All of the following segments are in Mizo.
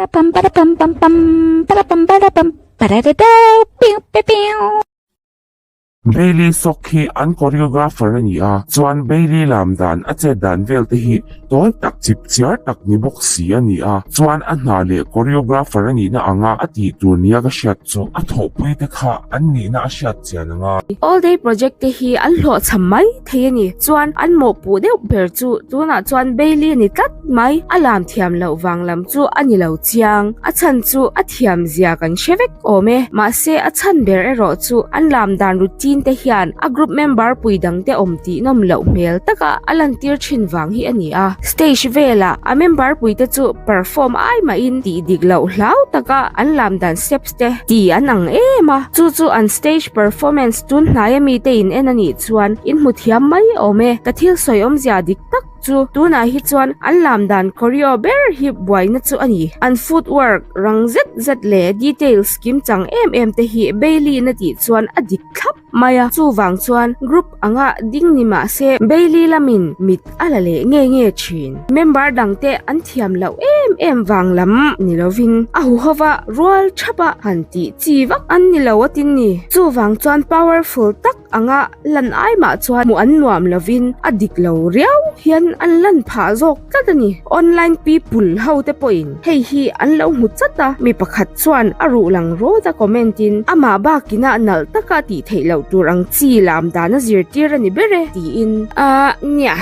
Para pam para pam pam pam para pam para pam para da da piu piu piu. Bailey Sok hi an choreographer a ni a, chuan Bailey lam dan a chet dan vel te hi tawi tak chip chiar tak ni bawk si a ni a, chuan a hna leh choreographer a nihna anga a tih tur nia ka hriat chu a thawhpui te kha an nihna a hriat chian anga. All Day Project te hi an hlawhchham mai thei a ni, chuan an mawhpuh deuh ber chu tunah chuan Bailey a ni tlat mai, a lam thiam loh vang lam chu a ni lo chiang, a chhan chu a thiam zia kan hre vek. Awm e, mahse a chhan ber erawh chu an lam dan routine te hian a group member pui dang te awm tih nawm loh hmel taka a lantir thin vang hi a ni a. Stage velah a member pui te chu perform ai mahin tih dik loh hlau taka an lam dan steps te ti an ang em a, chu chu an stage performance tun hnaia mite in en a nih chuan in hmu thiam mai awm e, ka thil sawi awmzia dik tak. Chu tunah hi chuan an lam dan choreo ber hi buaina chu a ni. An footwork rang zet zet leh details kim chang em em te hi Bailey na tih chuan a dik thlap mai a. Chuvang chuan group anga ding ni mah se Bailey lamin mit a la leh nge nge thin. Member dangte an thiam loh em em vang lam ni lovin a huhova rual thapa han tih chi vak an ni lo a tin ni. Chuvang chuan powerful tak anga lan ai mah chuan hmuh an nuam lovin a dik lo riau hian an lan phah zawk tlat a ni. Online people ho te pawhin hei hi an lo hmu chat a, mi pakhat chuan a ruh lang rawt a comment in amah bakina nalh taka tih theih loh tur ang chi lam dan a zirtir a ni ber e tiin a nia.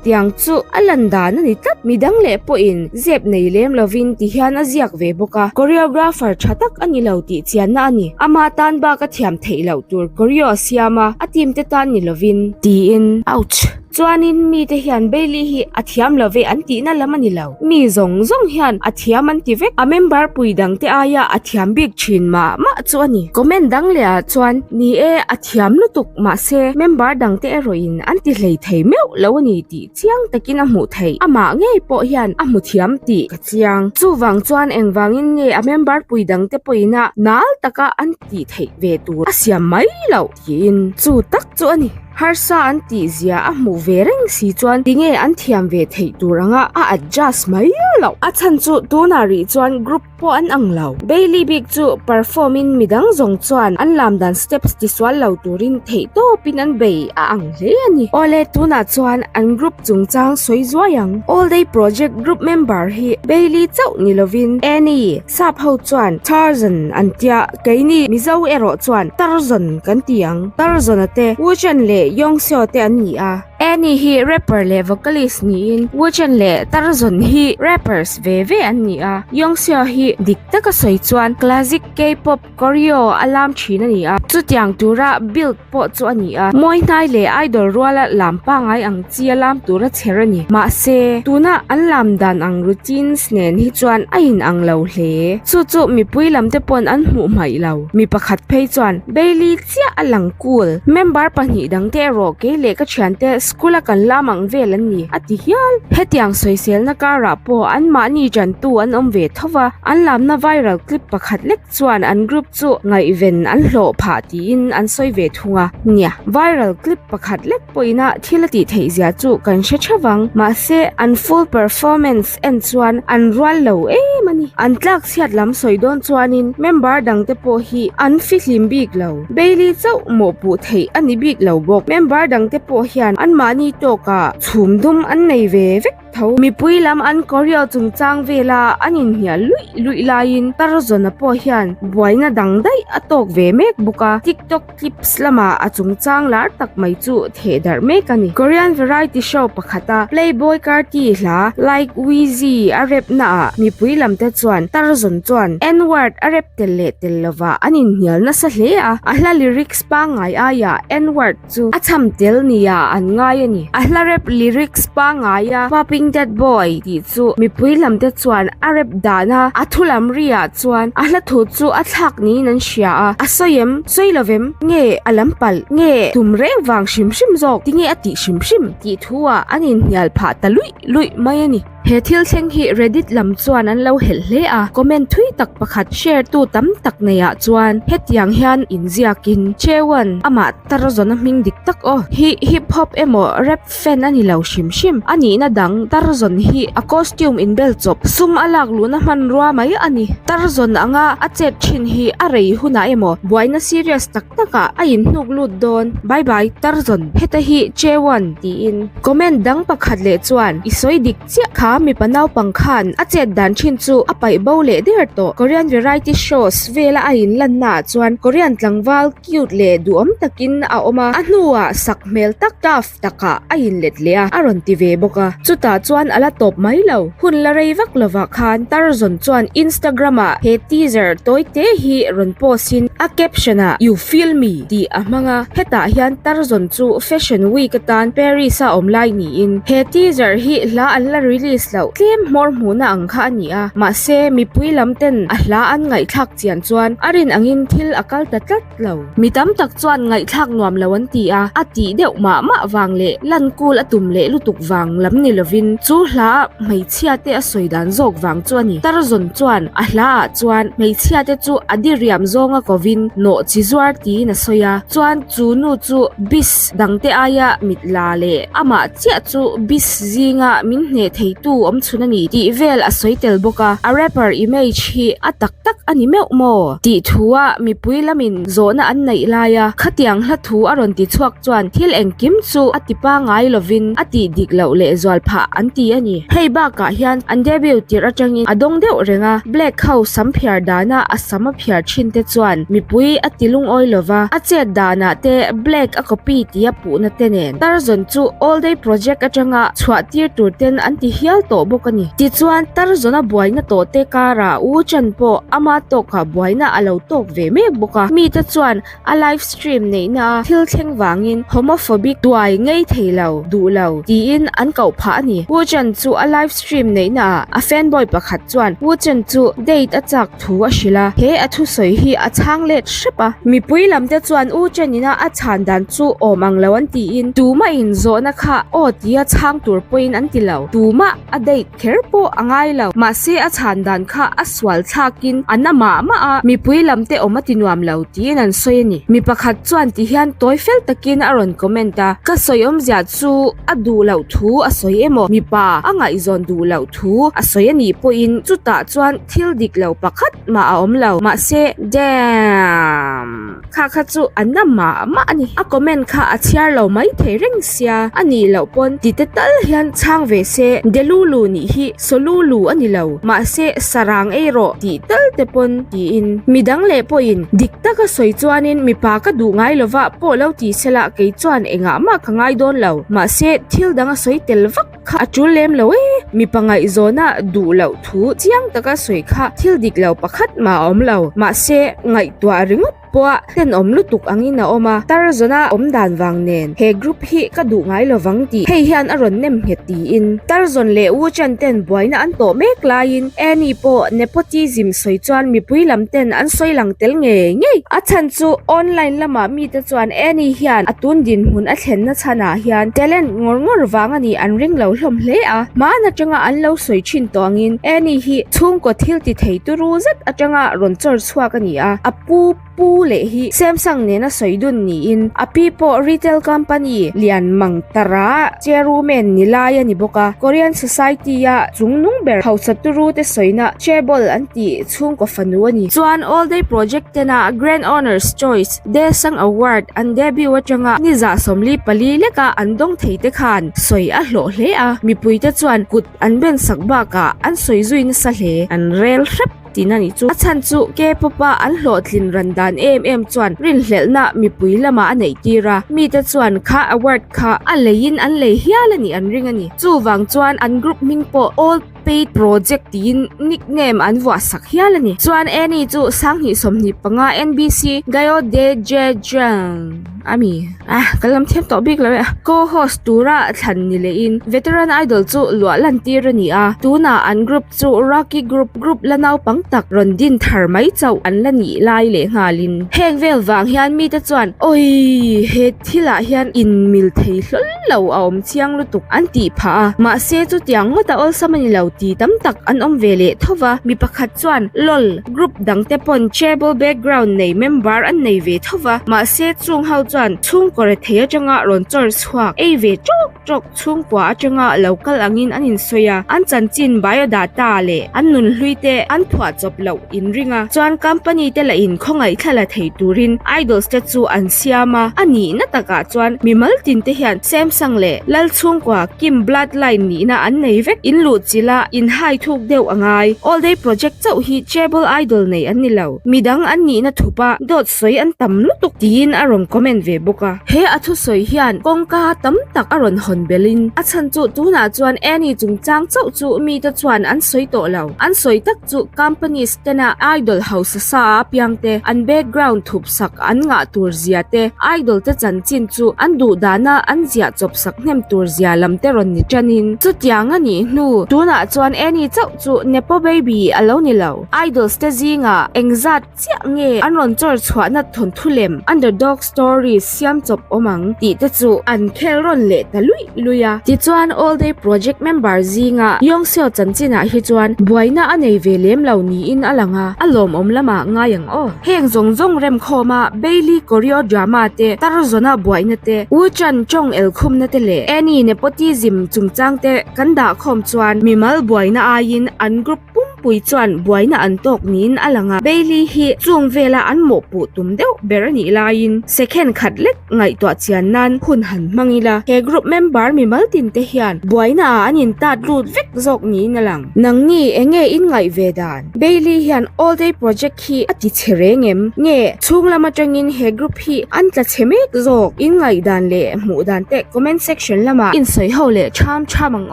Tiang chu a lan dan a ni tlat. Midang leh pawhin zep nei lem lovin ti hian a ziak ve bawk a. Choreographer tha tak a ni lo tih chianna a ni. Ama tan bak a thiam theih loh tur choreo a siam a, a team te tan ni lovin. Tiin. Ouch! Chuanin mite hian Bailey hi a thiam lo ve an tihna lam a ni lo. Mi zawng zawng hian a thiam an ti vek. A member pui dangte aia a thiam bik thin mah mah chu a ni. Comment dang leh ah chuan, Ni e, a thiam lutuk mahse member dangte erawhin an ti hlei thei meuh lo a ni tih chiang takin a hmuh theih. Amah ngei pawh hian a hmu thiam tih ka chiang. Chuvang chuan engvangin nge a member pui dangte pawhin a nal taka an tih theih ve tur a siam mai loh tiin chu tak chu a ni. Harsa an tih zia a hmuh ve reng si chuan tinge an thiam ve theih tur anga a adjust mai loh. A chhan chu tunah rih chuan group pawh an ang lo. Bailey bik chu perform in midang zawng chuan an lam dan steps ti sual lo turin theih tawpin an bei a ang hle a ni. Awle tunah chuan an group chungchang sawi zuai ang. All Day Project group member hi Bailey chauh ni lovin Annie, Sap ho chuan Tarzan an tia, keini Mizo erawh chuan Tarzan kan ti ang. Tarzan-a te Woo-chan leh Yong-seo te an ni a. Annie hi rapper leh vocalist niin Woo-chan leh Tarzan hi rappers ve ve an ni a. Yong-seo hi dik taka sawi chuan classic K-pop choreo a lam thin a ni a, chutiang tura build pawh chu a ni a, mawi hnai leh idol ruala lam pangngai ang chi a lam tura chher a ni. Mahse, tuna an lam dan ang routines nen hi chuan a inang lo hle. Chu chu mipui lam te pawn an hmuh hmaih lo. Mi pakhat phei chuan Bailey chiah a lang cool. Member pahnih dang te erawh kei leh ka thiante school a kan lam ang vel an ni, a ti hial. Hetiang sawiselna karah pawh anmahni tantu an awm ve tho va, an lamna viral clip pakhat lek chuan an group chu ngaihven an hlawh phah tiin an sawi ve thung a. Nia, viral clip pakhat lek pawhina thil a tih theih zia chu kan hre theuh ang. Mahse, an full performance en chuan an rual lo em a ni. An tlak chhiat lam sawi dawn chuanin member dangte pawh hi an fihlim bik lo. Bailey chauh mawhpuh theih a ni bik lo bawk. Member dangte pawh hian anmahni tawkah chhum dum an nei ve vek. Tho mipui lam an choreo chungchang vela an inhnial luih luih laiin Tarzan-a pawh hian buaina dang daih a tawk ve mek bawk a, TikTok clips lamah a chungchang lar tak mai chu theh darh mek a ni. Korean variety show pakhata Playboi Carti hla Like Weezy a rap naah mipui lamte chuan Tarzan chuan N-word a rap tel leh tel lovah an inhnial nasa hle a, a hla lyrics pangngai aiah N-word chu a cham tel nia an ngai a ni. A hla rap lyrics pangngai a Popping That Boy tih chu mipui lam te chuan a rap dan a, a thu lam ri ah chuan a hla thu chu a thlak niin an hria a, a sawi em, sawi lo vem, nge a lam palh, nge tum reng vang hrim hrim zawk, tinge a tih hrim hrim tih thu ah an inhnial phah ta luih luih mai a ni. He thil thleng hi Reddit lam chuan an lo helh hle a, comment thui tak pakhat share tu tam tak neiah chuan hetiang hian inziakin Chaewon amah Tarzan-a hming dik tak aw hi hip hop emaw rap fan a ni lo hrim hrim. A nihna dang Tarzan hi a costume inbel chawp sum a lak luhna hmanrua mai a ni. Tarzan anga a chet thin hi a rei hunah emaw buaina serious tak takah a inhnuk lut dawn. Bye bye Tarzan heta hi Chaewon tiin comment dang pakhat leh chuan i sawi dik Chiah kha mipa naupang khan a chet dan thin chu a paih bo leh der tawh. Korean variety shows vela a inlanna ah chuan Korean tlangval cute leh duhawm takin a awm a, a hnuah sak hmel tak tough takah a inlet leh a, a rawn ti ve bawk a. Chutah chuan a la tawp mai lo. Hun la rei vak lovah khan Tarzan chuan Instagram ah he teaser tawi te hi rawn post in a caption ah You feel me? tih a hmang a, hetah hian Tarzan chu Fashion Week atan Paris a awm lai niin he teaser hi hla an la release loh tlem hmawr hmuhna ang kha a ni a, mahse mipui lam ten a hla an ngaihthlak chian chuan a rin angin thil a kal ta tlat lo. Mi tam tak chuan ngaihthlak nuam lo an ti a, a tih deuh mah mah vang leh lan kul a tum leh lutuk vang lam ni lovin chu hla hmeichhia te a sawi dan zawk vang chu a ni. Tarzan chuan a hla ah chuan hmeichhia te chu a diriam zawnga kovin nawh chi zuar tiin a sawi a, chuan chu nu chu bis dangte aia mit la leh amah chiah chu bis zinga min hneh theitu awm chhun a ni tih vel a sawi tel bawk a, a rapper image hi a tak tak a ni meuh maw tih thua mipui lamin zawhna an neih laia khatiang hla thu a rawn ti chhuak chuan thil engkim chu a ti pangai lovin a tih dik loh leh zual phah an ti a ni. Hei bakah hian an debut tirh atangin a dawng deuh reng a, Black ho sam phiar dana a sam a phiar thin te chuan mipui a ti lungawi lova, a chet danah te Black a copy tia puhna te nen Tarzan chu All Day Project atanga chhuah tir tur ten an ti hial tawh bawk a ni. Tichuan Tarzan-a buaina tawh te karah Wu Chen pawh ama tawkah buaina a lo tawk ve mek bawk a, mite chuan A live stream neihna a thil thleng vangin homophobic tuai ngei thei lo, duh lo, tiin an koh phah a ni. Wu Chen chu a live stream neihna ah a fanboy pakhat chuan Wu Chen chu date a chak thu a hrilh a, he a thusawi hi a chhang let hrep a. Mipui lam te chuan Wu Chen ina a chhan dan chu awm ang lo an tiin tumah in zawhna kha aw tia chhang tur pawhin an ti lo, tumah a date Kher pawh a ngai lo, mahse a chhan dan kha a sual thlakin a na mah mah a, mipui lam te awm a ti nuam lo tiin an sawi a ni. Mi pakhat chuan ti hian tawi fel takin a rawn comment a, ka sawi awmzia chu a duh loh thu a sawi emaw, mipa a ngaihzawn duh loh thu a sawi a nih pawhin chutah chuan thil dik lo pakhat mah a awm lo, mahse damn. Kha kha chu a na mah mah a ni. A comment kha a chhiar lo mai thei reng sia, a nih loh pawn ti te tal hian chhang ve se, Delulu nih hi Solulu a ni lo, mahse sarang ei rawh tih tal te pawn tiin. Midang leh pawhin dik taka sawi chuanin mipa ka duh ngai lova pawh lo ti sela kei chuan engah mah ka ngai dawn lo, mahse thil dang a sawi tel vak kha a tul lem lo e, mipa ngaihzawna duh loh thu chiang taka sawi kha thil dik lo pakhat mah a awm lo, mahse ngaihtuah ringawt pawha tenawm lutuk angin a awm a, Tarzan-a awm dan vang nen he group hi ka duh ngai lovang tih hei hian a rawn nem nghet tiin Tarzan leh Wu Chen ten buaina an tawh mek laiin Annie pawh nepotism sawi chuan mipui lam ten an sawi lang tel ngei ngei. A chhan chu online lamah mite chuan Annie hian a tun dinhmun a thlenna chhanah hian talent ngawr ngawr vang a nih an ring lo hlawm hle a, hmaan atanga an lo sawi thin tawh angin Annie hi chhungkaw thil ti thei turu zet atanga rawn chawr chhuak a ni a, a pu pu leh hi Samsung nena sawi dun niin a pi pawh retail company lian mang tara chairwoman ni lai a ni bawk a, Korean society-a chungnung ber hausa turu te sawina chaebol an tih chhungkaw fanu a ni. Chuan All Day Project tena Grand Honours Choice Daesang Award an debut atanga ni 44 leka an dawng thei te khan sawi a hlawh hle a, mipuite chuan kut an ben sak bakah an sawi zui nasa hle. An rel hrep tihna nih chu. A chhan chu K-pop a an hlawhtlin ran dan em em chuan rinhlelhna mipui lamah a neih tir a, mite chuan kha award kha a leiin an lei hial a nih an ring a ni. Chuvang chuan an group hming pawh All. Paid Project tiin nickname an vuah sak hial a ni. Chuan Annie chu 2025 NBC Gayo De Je Jang a mi ah ka lam thiam tawh bik lo e. Co-host tura thlan ni lehin Veteran Idol chu luah lan tir a ni a, tunah an group chu Rocky Group group la naupang tak rawn din thar mai chauh an la nih lai leh nghalin heng vel vang hian mite chuan awii he thilah hian inmil thei hlawl lo a awm chiang lutuk an tih phah a, mahse chutiang ngawt a awlsam a ni lo ti tam tak an awm ve leh tho va, mi pakhat chuan lol group dang te pawn tribal background nei member an nei ve tho va, mahse chung ho chuan chhungkaw rethei atanga rawn chawr chhuak ei ve tawk tawk chhungkua atanga lo kal angin an insawi a, an chanchin biodata leh an nunhlui te an phuah chawp loh inring a, chuan company te lah in khawngaih thla la thei turin idols te chu an siam a, a nihna takah chuan mimal tin te hian Samsung leh Lalchhungkua Kim bloodline nihna an nei vek, in luh chilh a in hai thuk deuh a ngai, all day project chauh hi treble idol nei an ni lo, midang an nihna thup a dawt sawi an tam lutuk tiin a rawn comment ve bawk a. He a thusawi hian kawngka tam tak a rawn hawn belhin a chhan chu tunah chuan Annie chungchang chauh chu mite chuan an sawi tawh lo, an sawi tak chu companies tena idol hausa sa a piang te an background thup sak an ngah tur zia te idol te chanchin chu an duh dana an ziah chawp sak hnem tur zia lam te rawn ni tanin chutiang a nih hnu tunah chuan Annie chauh chu Nepo baby a lo ni lo idols te zingah engzat chiah nge an rawn chawr chhuahna thawnthu lem underdog stories siam chawp awm ang tih te chu an khel rawn leh ta luih luih a. Tichuan All Day Project member zinga Yongseo chanchinah hi chuan buaina a nei ve lem lo niin a lang a, a lawmawm lamah ngai ang aw. Heng zawng zawng remkhawma Bailey choreo drama te, Tarzona buaina te, Woochan tawng elkhumna te leh Annie nepotism chungchang te kan dahkhawm chuan mimal buaina aiin an group Pumpui chuan buaina an tawk niin a lang a, Bailey hi chung vela an mawhpuh tum deuh ber a nih laiin second khat lek ngaihtuah chian nan hun han hmang ila, he group member mimal tin te hian buaina ah an in tat lut vek zawk niin a lang. Nangni enge in ngaih ve dan? Bailey hian All Day Project hi a ti chhe reng em? Nge chhung lam atangin he group hi an tla chhe mek zawk? In ngaihdan leh hmuh dan te comment section lamah in sawi ho leh tham tham ang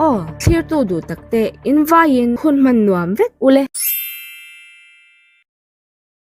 aw. Thlirtu duh tak te in vaiin hun hman nuam vek ule.